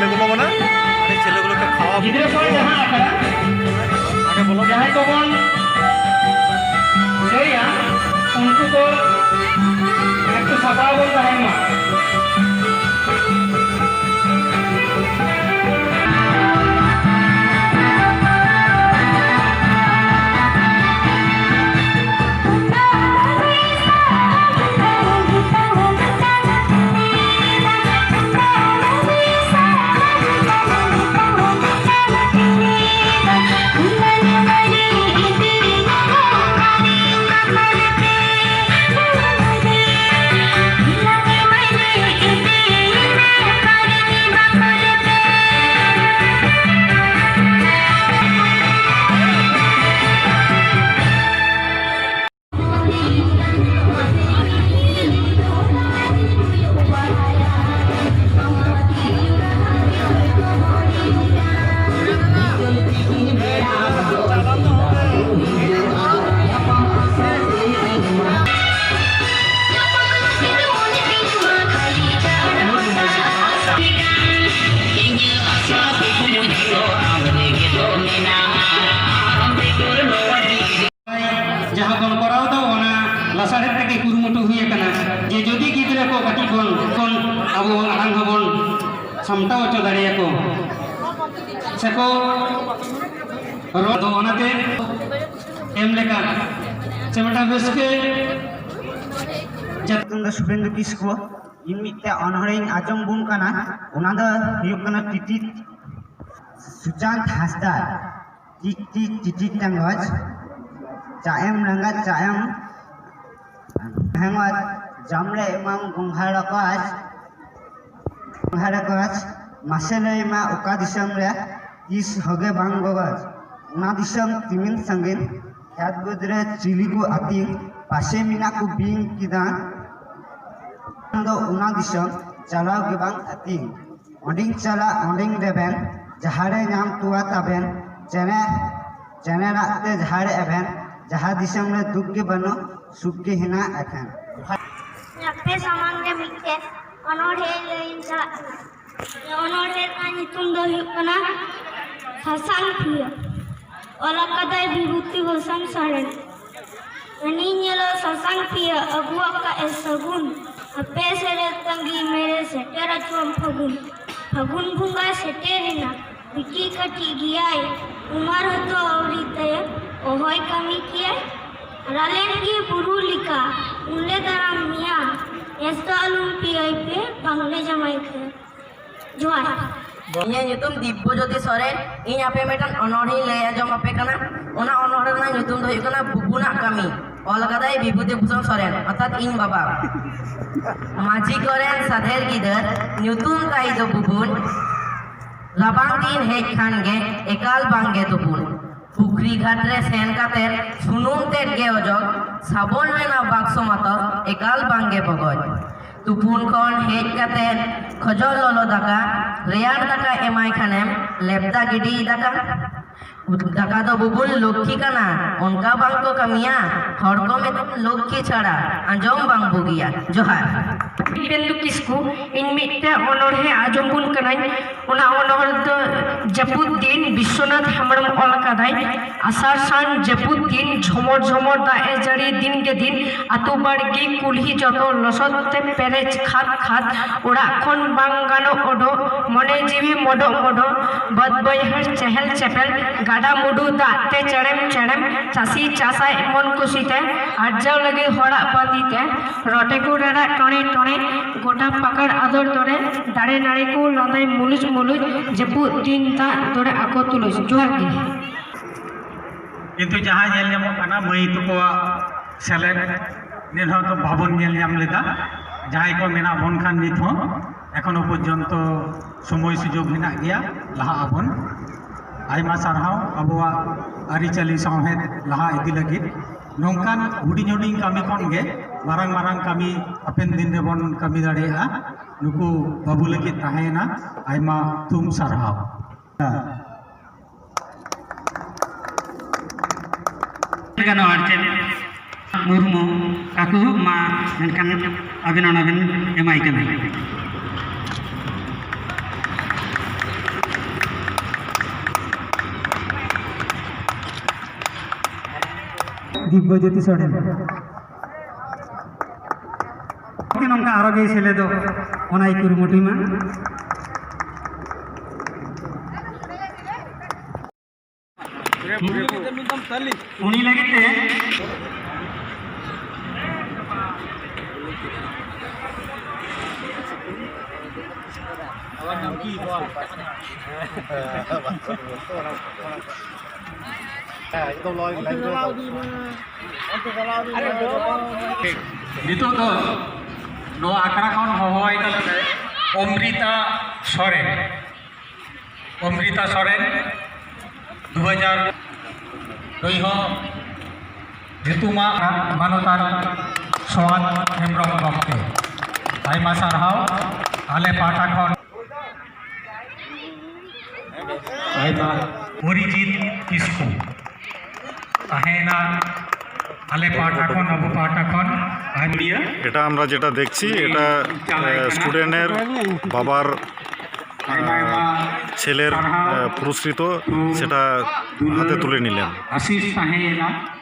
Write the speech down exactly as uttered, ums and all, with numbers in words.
ছেলেগুলো মানে, আরে ছেলেগুলোকে খাওয়াবো। গিᱫᱽᱨᱟᱹ ᱠᱚ ᱡᱟᱦᱟᱸ ᱟᱠᱟᱱᱟ, ᱟᱜᱮ ᱵᱚᱞᱚ᱾ ᱡᱟᱦᱟᱸᱭ ᱠᱚᱵᱚᱱ ᱞᱟᱹᱭᱟ, ᱩᱱᱠᱩ ᱠᱚ ᱮᱠᱴᱩ ᱥᱟᱯᱲᱟᱣ ᱵᱚᱱ ᱛᱟᱦᱮᱱ ᱢᱟ᱾ ᱡᱟᱦᱟᱸ ᱵᱚᱱ ᱠᱚᱨᱟᱣ ᱫᱚ, ᱚᱱᱟ ᱞᱟᱥᱟᱲᱦᱮᱫ ᱛᱮᱜᱮ ᱠᱩᱨᱩᱢᱩᱴᱩ ᱦᱩᱭ ᱟᱠᱟᱱᱟ ᱡᱮ ᱡᱩᱫᱤ ᱜᱤᱫᱽᱨᱟᱹ ᱠᱚ ᱠᱟᱹᱴᱤᱡ ᱵᱚᱱ, ᱵᱚᱱ ᱟᱵᱚ ᱟᱲᱟᱝ ᱦᱚᱸᱵᱚᱱ ᱥᱟᱢᱴᱟᱣ ᱦᱚᱪᱚ ᱫᱟᱲᱮᱭᱟᱠᱚ ᱥᱮᱠᱚ ᱨᱚᱲ ᱫᱚ, ᱚᱱᱟᱛᱮ ᱮᱢ ᱞᱮᱠᱟ ᱥᱮ ᱢᱤᱫᱴᱟᱝ ᱨᱟᱹᱥᱠᱟᱹ ᱡᱟᱛ- ᱧᱩᱛᱩᱢ ᱫᱚ ᱥᱩᱵᱷᱮᱱᱫᱩ ᱠᱤᱥᱠᱩ᱾ ᱤᱧ ᱢᱤᱫᱴᱮᱱ ᱚᱱᱚᱬᱦᱮᱧ ᱟᱸᱡᱚᱢ ᱵᱚᱱ ᱠᱟᱱᱟ, ᱚᱱᱟ ᱫᱚ ᱦᱩᱭᱩᱜ ᱠᱟᱱᱟ ᱴᱤᱴᱤ ᱥᱩᱪᱟᱱᱛ ᱦᱟᱸᱥᱫᱟ᱾ ᱴᱤᱠ ᱴᱤᱠ ᱴᱤᱴᱤ ᱴᱟᱸᱜᱚᱪ, ᱪᱟᱜ ᱮᱢ ᱞᱟᱸᱜᱟ ᱪᱟᱜ ᱮᱢ ᱦᱮᱸᱜᱚᱪ, ᱡᱚᱢ ᱨᱮ ᱮᱢᱟᱢ ᱜᱚᱸᱜᱷᱟ ᱨᱚᱠᱚᱡ, ᱜᱚᱸᱜᱷᱟ ᱨᱚᱠᱚᱡ, ᱢᱟᱥᱮ ᱞᱟᱹᱭ ᱢᱮ ᱚᱠᱟ ᱫᱤᱥᱚᱢ ᱨᱮ ᱛᱤᱥ ᱦᱚᱸᱜᱮ ᱵᱟᱝ ᱜᱚᱜᱚᱡ? ᱚᱱᱟ ᱫᱤᱥᱚᱢ ᱛᱤᱢᱤᱱ ᱥᱟᱺᱜᱤᱧ, ᱠᱷᱮᱛ ᱵᱟᱹᱫᱽ ᱨᱮ ᱪᱤᱞᱤ ᱠᱚ ᱟᱹᱛᱤᱧ, ᱯᱟᱥᱮ ᱢᱮᱱᱟᱜ ᱠᱚ ᱵᱤᱧ ᱠᱤᱫᱟᱹ, ᱫᱚ ᱚᱱᱟ ᱫᱤᱥᱚᱢ ᱪᱟᱞᱟᱣ ᱜᱮ ᱵᱟᱝ ᱟᱹᱛᱤᱧ᱾ ᱚᱸᱰᱮᱧ ᱪᱟᱞᱟᱜ, ᱚᱸᱰᱮᱧ ᱨᱮᱵᱮᱱ, ᱡᱟᱦᱟᱸ ᱨᱮ ᱧᱟᱢ ᱛᱚᱣᱟ ᱛᱟᱵᱮᱱ, ᱪᱮᱬᱮ, ᱪᱮᱬᱮ ᱨᱟᱜ ᱛᱮ ᱡᱟᱦᱟᱸ ᱨᱮ ᱮᱵᱷᱮᱱ, ᱡᱟᱦᱟᱸ ᱫᱤᱥᱚᱢ ᱨᱮ ᱫᱩᱠ ᱜᱮ ᱵᱟᱹᱱᱩᱜ, ᱥᱩᱠ ᱜᱮ ᱦᱮᱱᱟᱜ ᱮᱠᱷᱮᱱ᱾ ᱟᱯᱮ ᱥᱟᱢᱟᱝ ᱨᱮ ᱢᱤᱫᱴᱮᱱ ᱚᱱᱚᱬᱦᱮ ᱞᱟᱹᱭᱤᱧ ᱪᱟᱞᱟᱜ ᱠᱟᱱᱟ᱾ ᱚᱱᱚᱬᱦᱮ ᱦᱩᱭᱩᱜ ᱠᱟᱱᱟ ᱥᱟᱥᱟᱝ ᱯᱤᱭᱟᱹ᱾ ᱚᱞ ᱟᱠᱟᱫᱟᱭ ᱵᱤᱵᱷᱩᱛᱤ ᱵᱷᱩᱥᱚᱱ ᱥᱚᱨᱮᱱ᱾ ᱦᱟᱹᱱᱤ ᱧᱮᱞᱚᱜ ᱥᱟᱥᱟᱝ ᱯᱤᱭᱟᱹ, ᱟᱹᱜᱩ ᱟᱠᱟᱫ ᱮ ᱥᱟᱹᱜᱩᱱ᱾ ᱦᱟᱯᱮ ᱥᱮᱨᱮᱫ ᱛᱟᱺᱜᱤ ᱢᱮᱨᱮ, ᱥᱮᱴᱮᱨ ᱟᱪᱚᱣᱟᱢ ᱯᱷᱟᱹᱜᱩᱱ᱾ ᱯᱷᱟᱹᱜᱩᱱ ᱵᱚᱸᱜᱟ ᱥᱮᱴᱮᱨᱮᱱᱟ, ᱵᱤᱴᱤ ᱠᱟᱹᱴᱤᱡ ᱜᱮᱭᱟᱭ, ᱩᱢᱟᱨ ᱦᱚᱸᱛᱚ ᱟᱹᱣᱨᱤ ᱛᱟᱭᱟ, ᱚᱦᱚᱭ ᱠᱟᱹᱢᱤ ᱠᱮᱭᱟᱭ᱾ ᱨᱟᱞᱮᱱ ᱜᱮ ᱵᱩᱨᱩ ᱞᱮᱠᱟ, ᱩᱱᱞᱮ ᱫᱟᱨᱟᱢ ᱢᱮᱭᱟ, ᱱᱮᱥ ᱫᱚ ᱟᱞᱚᱢ ᱯᱤᱭᱟᱹᱭ ᱯᱮ, ᱵᱟᱝᱞᱮ ᱡᱟᱢᱟᱭ ᱯᱮ᱾ ᱡᱚᱦᱟᱨ᱾ ᱤᱧᱟᱹᱜ ᱧᱩᱛᱩᱢ ᱫᱤᱵᱽᱵᱚᱡᱳᱛᱤ ᱥᱚᱨᱮᱱ᱾ ᱤᱧ ᱟᱯᱮ ᱢᱤᱫᱴᱟᱝ ᱚᱱᱚᱬᱦᱮᱧ ᱞᱟᱹᱭ ᱟᱸᱡᱚᱢ ᱟᱯᱮ ᱠᱟᱱᱟ᱾ ᱚᱱᱟ ᱚᱱᱚᱬᱦᱮ ᱨᱮᱱᱟᱜ ᱧᱩᱛᱩᱢ ᱫᱚ ᱦᱩᱭᱩᱜ ᱠᱟᱱᱟ ᱵᱩᱵᱩᱱᱟᱜ ᱠᱟᱹᱢᱤ᱾ ᱚᱞ ᱟᱠᱟᱫᱟᱭ ᱵᱤᱵᱷᱩᱛᱤ ᱵᱷᱩᱥᱚᱱ ᱥᱚᱨᱮᱱ, ᱚᱨᱛᱷᱟᱛ ᱤᱧ ᱵᱟᱵᱟ᱾ ᱢᱟᱹᱡᱷᱤ ᱠᱚᱨᱮᱱ ᱥᱟᱫᱷᱮᱨ ᱜᱤᱫᱟᱹᱨ, ᱧᱩᱛᱩᱢ ᱛᱟᱭ ᱫᱚ ᱵᱩᱵᱩᱱ᱾ ᱨᱟᱵᱟᱝ ᱫᱤᱱ ᱦᱮᱡ ᱠᱷᱟᱱ ᱜᱮ ᱮᱠᱟᱞ ᱵᱟᱝ ᱜᱮ ᱛᱩᱯᱩᱱ᱾ ᱯᱩᱠᱷᱨᱤ ᱜᱷᱟᱴ ᱨᱮ ᱥᱮᱱ ᱠᱟᱛᱮ ᱥᱩᱱᱩᱢ ᱛᱮᱫ ᱜᱮ ᱚᱡᱚᱜ, ᱥᱟᱵᱚᱱ ᱨᱮᱱᱟᱜ ᱵᱟᱠᱥᱚ ᱢᱟᱛᱚ ᱮᱠᱟᱞ ᱵᱟᱝ ᱜᱮ ᱵᱚᱜᱚᱡ᱾ ᱛᱩᱯᱩᱱ ᱠᱷᱚᱱ ᱦᱮᱡ ᱠᱟᱛᱮ ᱠᱷᱚᱡᱚᱜ ᱞᱚᱞᱚ ᱫᱟᱠᱟ, ᱨᱮᱭᱟᱲ ᱫᱟᱠᱟ ᱮᱢᱟᱭ ᱠᱷᱟᱱᱮᱢ ᱞᱮᱯᱫᱟ ᱜᱤᱰᱤᱭ ᱫᱟᱠᱟ᱾ ᱫᱟᱠᱟ ᱫᱚ ᱵᱩᱵᱩᱱ ᱞᱚᱠᱠᱷᱤ ᱠᱟᱱᱟ, ᱚᱱᱠᱟ ᱵᱟᱝ ᱠᱚ ᱠᱟᱹᱢᱤᱭᱟ᱾ ᱦᱚᱲ ᱠᱚ ᱢᱮᱛᱟᱢ ᱞᱚᱠᱠᱷᱤ ᱪᱷᱟᱲᱟ, ᱟᱸᱡᱚᱢ ᱵᱟᱝ ᱵᱩᱜᱤᱭᱟ᱾ ᱡᱚᱦᱟᱨ᱾ ᱫᱤᱯᱮᱱᱫᱩ ᱠᱤᱥᱠᱩ, ᱤᱧ ᱢᱤᱫᱴᱮᱱ ᱚᱱᱚᱬᱦᱮ ᱟᱸᱡᱚᱢ ᱵᱚᱱ ᱠᱟᱹᱱᱟᱹᱧ᱾ ᱚᱱᱟ ᱚᱱᱚᱬᱦᱮ ᱫᱚ ᱡᱟᱹᱯᱩᱫ ᱫᱤᱱ, ᱵᱤᱥᱥᱚᱱᱟᱛᱷ ᱦᱮᱢᱵᱨᱚᱢ ᱚᱞ ᱟᱠᱟᱫᱟᱭ᱾ ᱟᱥᱟᱲ ᱥᱟᱱ ᱡᱟᱹᱯᱩᱫ ᱫᱤᱱ, ᱡᱷᱚᱢᱚᱨ ᱡᱷᱚᱢᱚᱨ ᱫᱟᱜ ᱮ ᱡᱟᱹᱲᱤ ᱫᱤᱱ ᱜᱮ ᱫᱤᱱ, ᱟᱹᱛᱩ ᱵᱟᱲᱜᱮ ᱠᱩᱞᱦᱤ ᱡᱚᱛᱚ ᱞᱚᱥᱚᱫ ᱛᱮ ᱯᱮᱨᱮᱡ ᱠᱷᱟᱫ ᱠᱷᱟᱫ, ᱚᱲᱟᱜ ᱠᱷᱚᱱ ᱵᱟᱝ ᱜᱟᱱᱚᱜ ᱚᱰᱚᱜ, ᱢᱚᱱᱮ ᱡᱤᱣᱤ ᱢᱚᱰᱚᱜ ᱢᱚᱰᱚᱜ, ᱵᱟᱹᱫᱽ ᱵᱟᱹᱭᱦᱟᱹᱲ ᱪᱮᱦᱮᱞ ᱪᱮᱯᱮᱞ, ᱜᱟᱰᱟ ᱢᱩᱰᱩ ᱫᱟᱜ ᱛᱮ ᱪᱮᱲᱮᱢ ᱪᱮᱲᱮᱢ, ᱪᱟᱹᱥᱤ ᱪᱟᱥᱟᱭ ᱢᱚᱱ ᱠᱩᱥᱤ ᱛᱮ, ᱟᱨᱡᱟᱣ ᱞᱟᱹᱜᱤᱫ ᱦᱚᱲᱟᱜ ᱵᱟᱸᱫᱤ ᱛᱮ, ᱨᱚᱴᱮ ᱠᱚ ᱨᱟᱨᱟᱜ ᱴᱚᱬᱮ ᱴᱚᱬᱮ, ᱜᱚᱴᱟ ᱯᱟᱠᱟᱲ ᱟᱫᱚᱨ ᱫᱚᱨᱮ, ᱫᱟᱨᱮ ᱱᱟᱹᱲᱤ ᱠᱚ ᱞᱟᱸᱫᱟᱭ ᱢᱩᱞᱩᱡ ᱢᱩᱞᱩᱡ, ᱡᱟᱹᱯᱩᱫ ᱫᱤᱱ ᱫᱟᱜ ᱫᱚᱨᱮ ᱟᱠᱚ ᱛᱩᱞᱩᱡ᱾ ᱡᱚᱦᱟᱨ ᱜᱮ᱾ ᱠᱤᱱᱛᱩ ᱡᱟᱦᱟᱸ ᱧᱮᱞ ᱧᱟᱢᱚᱜ ᱠᱟᱱᱟ, ᱢᱟᱹᱭ ᱛᱟᱠᱚᱣᱟᱜ ᱥᱮᱞᱮᱫ ᱱᱤᱛ ᱦᱚᱸ ᱛᱚ ᱵᱟᱵᱚᱱ ᱧᱮᱞ ᱧᱟᱢ ᱞᱮᱫᱟ᱾ ᱡᱟᱦᱟᱸᱭ ᱠᱚ ᱢᱮᱱᱟᱜ ᱵᱚᱱ ᱠᱷᱟᱱ ᱱᱤᱛ ᱦᱚᱸ ᱮᱠᱷᱚᱱᱳ ᱯᱚᱨᱡᱚᱱᱛᱚ ᱥᱚᱢᱚᱭ ᱥᱩᱡᱳᱜᱽ ᱢᱮᱱᱟᱜ ᱜᱮᱭᱟ, ᱞᱟᱦᱟᱜ ᱟᱵᱚᱱ᱾ ᱟᱭᱢᱟ ᱥᱟᱨᱦᱟᱣ ᱟᱵᱚᱣᱟᱜ ᱟᱹᱨᱤᱪᱟᱹᱞᱤ ᱥᱟᱶᱦᱮᱫ ᱞᱟᱦᱟ ᱤᱫᱤ ᱞᱟᱹᱜᱤᱫ᱾ ᱱᱚᱝᱠᱟᱱ ᱦᱩᱰᱤᱧ ᱦᱩᱰᱤᱧ ᱠᱟᱹᱢᱤ ᱠᱷᱚᱱ ᱜᱮ ᱢᱟᱨᱟᱝ ᱢᱟᱨᱟᱝ ᱠᱟᱹᱢᱤ ᱦᱟᱯᱮᱱ ᱫᱤᱱ ᱨᱮᱵᱚᱱ ᱠᱟᱹᱢᱤ ᱫᱟᱲᱮᱭᱟᱜᱼᱟ᱾ ᱱᱩᱠᱩ ᱵᱟᱹᱵᱩ ᱞᱟᱹᱜᱤᱫ ᱛᱟᱦᱮᱸᱭᱮᱱᱟ ᱟᱭᱢᱟ ᱛᱷᱩᱢ ᱥᱟᱨᱦᱟᱣ᱾ ᱜᱟᱱᱚᱜᱼᱟ ᱟᱨ ᱪᱮᱫ? ᱢᱩᱨᱢᱩ ᱠᱟᱠᱩ ᱢᱟ ᱢᱮᱱᱠᱷᱟᱱ ᱟᱹᱵᱤᱱ ᱚᱱᱟ ᱵᱤᱱ ᱮᱢᱟᱭ ᱠᱟᱱᱟ᱾ ᱫᱤᱵᱽᱵᱚᱡᱳᱛᱤ ᱥᱚᱨᱮᱱ᱾ ᱱᱚᱝᱠᱟ ᱟᱨᱚ ᱜᱮᱭ ᱥᱮᱞᱮᱫᱚᱜ, ᱚᱱᱟᱭ ᱠᱩᱨᱩᱢᱩᱴᱩᱭ ᱢᱟ᱾ ᱩᱱᱤ ᱞᱟᱹᱜᱤᱫ ᱛᱮ ᱱᱤᱛᱚᱜ ᱫᱚ ᱱᱚᱣᱟ ᱟᱠᱷᱲᱟ ᱠᱷᱚᱱ ᱦᱚᱦᱚᱣᱟᱭ ᱠᱟᱱᱟ ᱚᱢᱨᱤᱛᱟ ᱥᱚᱨᱮᱱ᱾ ᱚᱢᱨᱤᱛᱟ ᱥᱚᱨᱮᱱ, ᱫᱩ ᱦᱟᱡᱟᱨ᱾ ᱱᱩᱭ ᱦᱚᱸ ᱧᱩᱛᱩᱢᱟᱱ ᱢᱟᱱᱚᱛᱟᱱ ᱥᱚᱣᱟᱱ ᱦᱮᱢᱵᱨᱚᱢ ᱜᱚᱢᱠᱮ, ᱟᱭᱢᱟ ᱥᱟᱨᱦᱟᱣ ᱟᱞᱮ ᱯᱟᱦᱴᱟ ᱠᱷᱚᱱ᱾ ᱟᱭᱢᱟ᱾ ᱚᱨᱤᱡᱤᱛ ᱠᱤᱥᱠᱩ ᱛᱟᱦᱮᱸᱭᱮᱱᱟ ᱟᱞᱮ ᱯᱟᱦᱴᱟ ᱠᱷᱚᱱ, ᱟᱵᱚ ᱯᱟᱦᱴᱟ ᱠᱷᱚᱱ ᱟᱭᱢᱟ᱾ এটা আমরা যেটা দেখছি, এটা, আহ, স্টুডেন্টের বাবার, আহ, ছেলের, আহ, পুরস্কৃত, সেটা হাতে তুলে নিলেন। ᱟᱥᱤᱥ ᱛᱟᱦᱮᱸᱭᱮᱱᱟ᱾